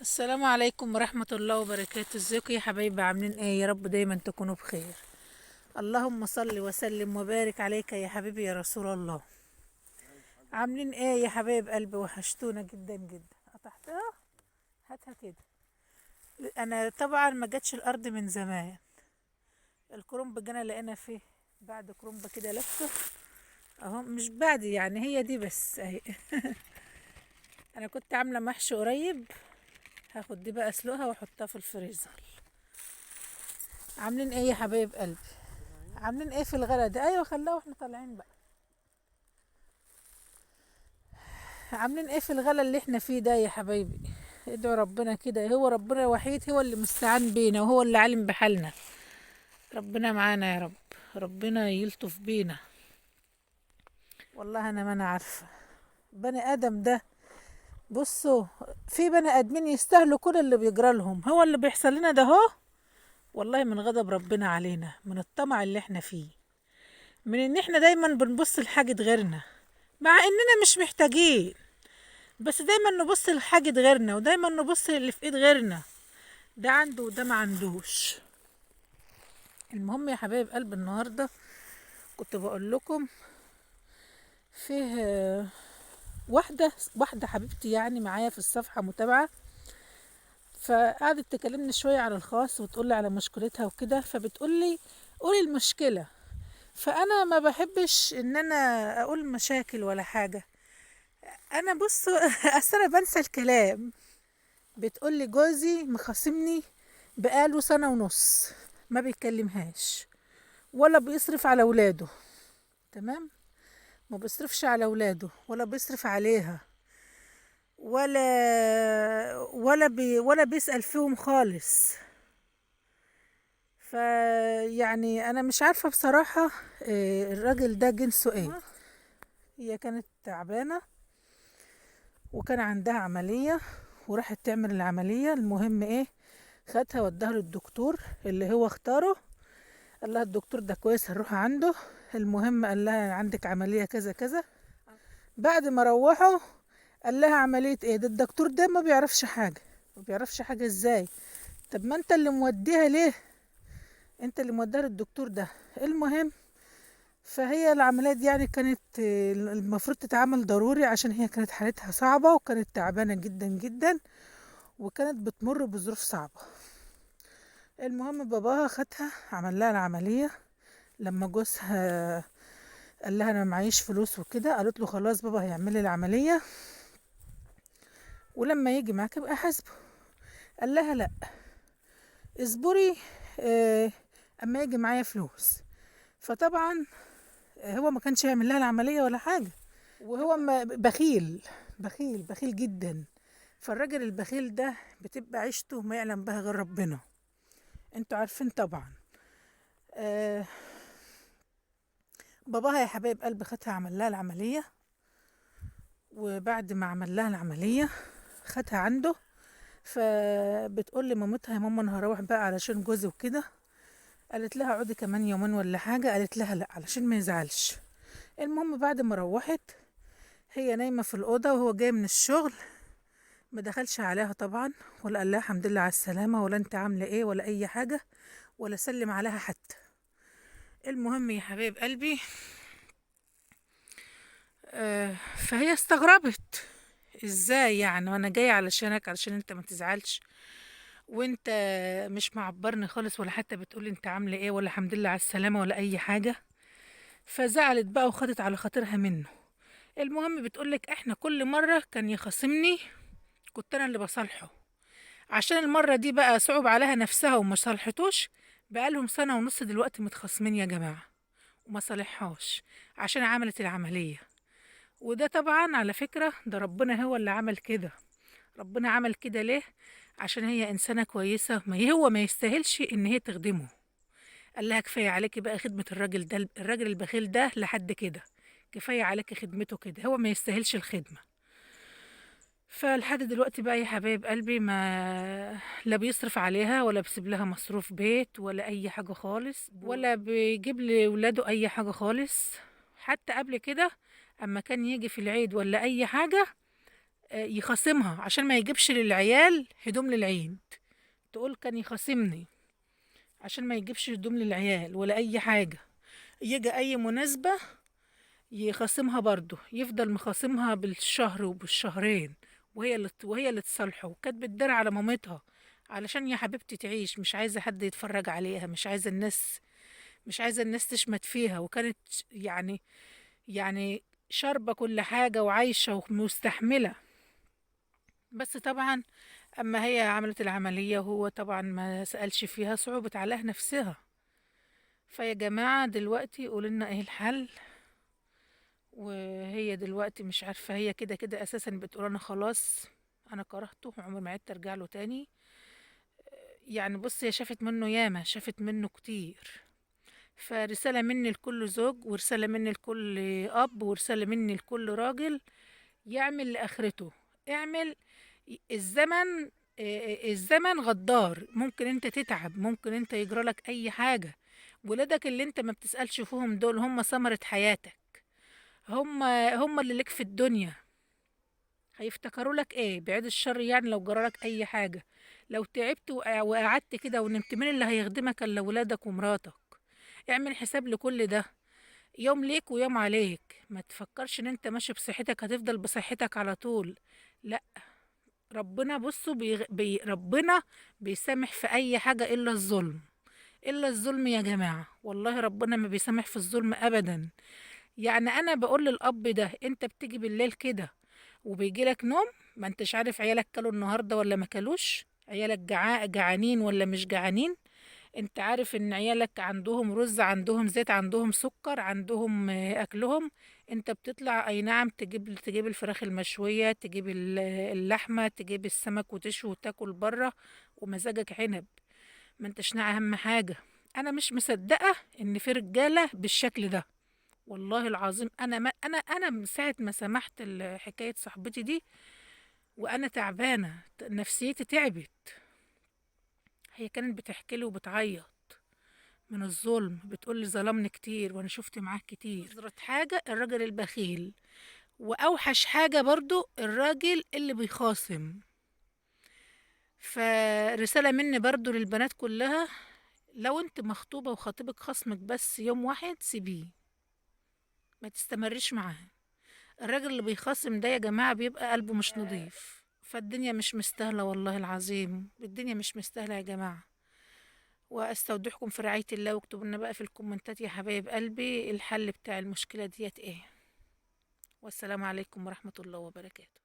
السلام عليكم ورحمة الله وبركاته. ازيكم يا حبايبي؟ عاملين ايه؟ يا رب دايما تكونوا بخير. اللهم صل وسلم وبارك عليك يا حبيبي يا رسول الله. عاملين ايه يا حبايب قلبي؟ وحشتونا جدا جدا. قطعتها؟ هاتها كده. انا طبعا ما جاتش الارض من زمان. الكرنب جانا لقينا فيه بعد كرنب كده لفه اهو، مش بعد يعني، هي دي بس اهي. انا كنت عامله محشي قريب، هاخد دي بقى اسلقها واحطها في الفريزر. عاملين ايه يا حبايب قلبي؟ عاملين ايه في الغلا ده؟ ايوه خلاها واحنا طالعين بقى. عاملين ايه في الغلا اللي احنا فيه ده يا حبايبي؟ ادعوا ربنا كده، هو ربنا وحيد، هو اللي مستعان بينا وهو اللي عالم بحالنا. ربنا معانا يا رب، ربنا يلطف بينا. والله انا ما انا عارفه بني ادم ده. بصوا، في بني ادمين يستاهلوا كل اللي بيجرى لهم، هو اللي بيحصل لنا ده اهو. والله من غضب ربنا علينا، من الطمع اللي احنا فيه، من ان احنا دايما بنبص لحاجة غيرنا مع اننا مش محتاجين، بس دايما نبص لحاجة غيرنا ودايما نبص للي في ايد غيرنا، ده عنده وده ما عندوش. المهم يا حبايب قلب، النهاردة كنت بقول لكم فيه واحدة حبيبتي يعني معايا في الصفحة متابعة، فقعدت تكلمني شوية على الخاص وتقول لي على مشكلتها وكده. فبتقول لي قولي المشكلة، فأنا ما بحبش إن أنا أقول مشاكل ولا حاجة. أنا بص أصل أنا بنسى الكلام. بتقول لي جوزي مخاصمني بقاله 1.5 سنة، ما بيكلمهاش ولا بيصرف على ولاده. تمام، ما بيصرفش على ولاده ولا بيصرف عليها ولا بيسأل فيهم خالص. فيعني انا مش عارفة بصراحة الراجل ده جنسه ايه. هي كانت تعبانة وكان عندها عملية وراحت تعمل العملية. المهم ايه، خدها وداها للدكتور اللي هو اختاره، قال لها الدكتور ده كويس هنروح عنده. المهم قال لها عندك عملية كذا كذا. بعد ما روحوا قال لها عملية ايه ده؟ الدكتور ده ما بيعرفش حاجة. ما بيعرفش حاجة ازاي؟ طب ما انت اللي موديها ليه؟ انت اللي موديها للدكتور ده. المهم فهي العملية دي يعني كانت المفروض تتعمل ضروري، عشان هي كانت حالتها صعبة وكانت تعبانة جدا جدا وكانت بتمر بظروف صعبة. المهم باباها خدها عمل لها العملية. لما جوزها قال لها انا معيش فلوس وكده، قالت له خلاص بابا هيعمل لي العملية ولما يجي معاك ابقى حاسبه. قال لها لا اصبري اما يجي معايا فلوس. فطبعا هو ما كانش يعمل لها العملية ولا حاجة، وهو بخيل بخيل بخيل جدا. فالراجل البخيل ده بتبقى عيشته ما يعلم بها غير ربنا، انتوا عارفين طبعا. باباها يا حبايب قلب خدها عمل لها العملية، وبعد ما عمل لها العملية خدها عنده. فبتقول لمامتها يا ماما انا هروح بقى علشان جوزي وكده. قالت لها اقعدي كمان يومين ولا حاجة، قالت لها لا علشان ما يزعلش. المهم بعد ما روحت هي نايمة في الأوضة وهو جاي من الشغل، ما دخلش عليها طبعا ولا قال لها الحمد لله على السلامة ولا انت عاملة ايه ولا اي حاجة ولا سلم عليها حتى. المهم يا حبايب قلبي فهي استغربت ازاي يعني وانا جاية علشانك علشان انت ما تزعلش وانت مش معبرني خالص ولا حتى بتقولي انت عاملة ايه ولا الحمد لله على السلامة ولا اي حاجة. فزعلت بقى وخدت على خاطرها منه. المهم بتقولك احنا كل مرة كان يخاصمني كنت انا اللي بصالحه، عشان المرة دي بقى صعب عليها نفسها وما صالحتوش. بقالهم 1.5 سنة دلوقتي متخاصمين يا جماعة وما صالحهاش عشان عملت العملية. وده طبعا على فكرة ده ربنا هو اللي عمل كده. ربنا عمل كده ليه؟ عشان هي إنسانة كويسة، ما هو ما يستاهلش إن هي تخدمه. قال لها كفاية عليكي بقى خدمة الراجل ده، الراجل البخيل ده لحد كده، كفاية عليكي خدمته كده، هو ما يستاهلش الخدمة. فلحد دلوقتي بقى يا حبايب قلبي ما لا بيصرف عليها ولا بيسيب لها مصروف بيت ولا اي حاجة خالص، ولا بيجيب لولاده اي حاجة خالص. حتى قبل كده اما كان يجي في العيد ولا اي حاجة يخاصمها عشان ما يجيبش للعيال هدوم للعيد. تقول كان يخاصمني عشان ما يجيبش هدوم للعيال ولا اي حاجة، يجي اي مناسبة يخاصمها برضه، يفضل مخاصمها بالشهر وبالشهرين، وهي اللي تصالحه. وكانت بتدار على مامتها علشان يا حبيبتي تعيش، مش عايزة حد يتفرج عليها، مش عايزة الناس تشمت فيها. وكانت يعني شاربة كل حاجة وعايشة ومستحملة. بس طبعا اما هي عملت العملية وهو طبعا ما سألش فيها، صعوبت عليها نفسها. فيا جماعة دلوقتي قولوا لنا ايه الحل. وهي دلوقتي مش عارفة، هي كده كده اساسا بتقول انا خلاص انا كرهته، عمري ما عدت ارجع له تاني. يعني بص، هي شافت منه ياما، شافت منه كتير. فرسالة مني لكل زوج، ورسالة مني لكل اب، ورسالة مني لكل راجل يعمل لاخرته. اعمل الزمن، الزمن غدار، ممكن انت تتعب، ممكن انت يجرالك اي حاجة. ولادك اللي انت ما بتسألش فيهم دول هم ثمرة حياتك، هم اللي لك في الدنيا. هيفتكروا لك ايه بعيد الشر يعني لو جرالك اي حاجة، لو تعبت وقعدت كده ونمت، مين اللي هيخدمك الا ولادك ومراتك؟ اعمل حساب لكل ده، يوم ليك ويوم عليك. ما تفكرش ان انت ماشي بصحتك هتفضل بصحتك على طول، لا. ربنا بصوا ربنا بيسامح في اي حاجة الا الظلم، الا الظلم يا جماعة. والله ربنا ما بيسامح في الظلم ابدا. يعني انا بقول للاب ده، انت بتيجي بالليل كده وبيجي لك نوم، ما انتش عارف عيالك كلوا النهارده ولا ما كلوش، عيالك جعانين ولا مش جعانين، انت عارف ان عيالك عندهم رز، عندهم زيت، عندهم سكر، عندهم اكلهم. انت بتطلع اي نعم تجيب الفراخ المشوية، تجيب اللحمة، تجيب السمك وتشوي وتاكل بره ومزاجك عنب، ما انتش ناعي اهم حاجة. انا مش مصدقة ان في رجالة بالشكل ده، والله العظيم. انا ما انا انا من ساعة ما سمحت حكاية صاحبتي دي وانا تعبانة، نفسيتي تعبت. هي كانت بتحكي لي وبتعيط من الظلم، بتقول لي ظلمني كتير وانا شفت معاه كتير. نظرة حاجة الراجل البخيل، واوحش حاجة برضو الراجل اللي بيخاصم. فرسالة مني برضو للبنات كلها، لو انت مخطوبة وخطيبك خصمك بس يوم واحد سيبيه، ما تستمرش معاه. الراجل اللي بيخاصم ده يا جماعة بيبقى قلبه مش نظيف. فالدنيا مش مستاهلة والله العظيم، الدنيا مش مستاهلة يا جماعة. واستودعكم في رعاية الله، واكتبوا لنا بقى في الكومنتات يا حبايب قلبي الحل بتاع المشكلة ديت ايه. والسلام عليكم ورحمة الله وبركاته.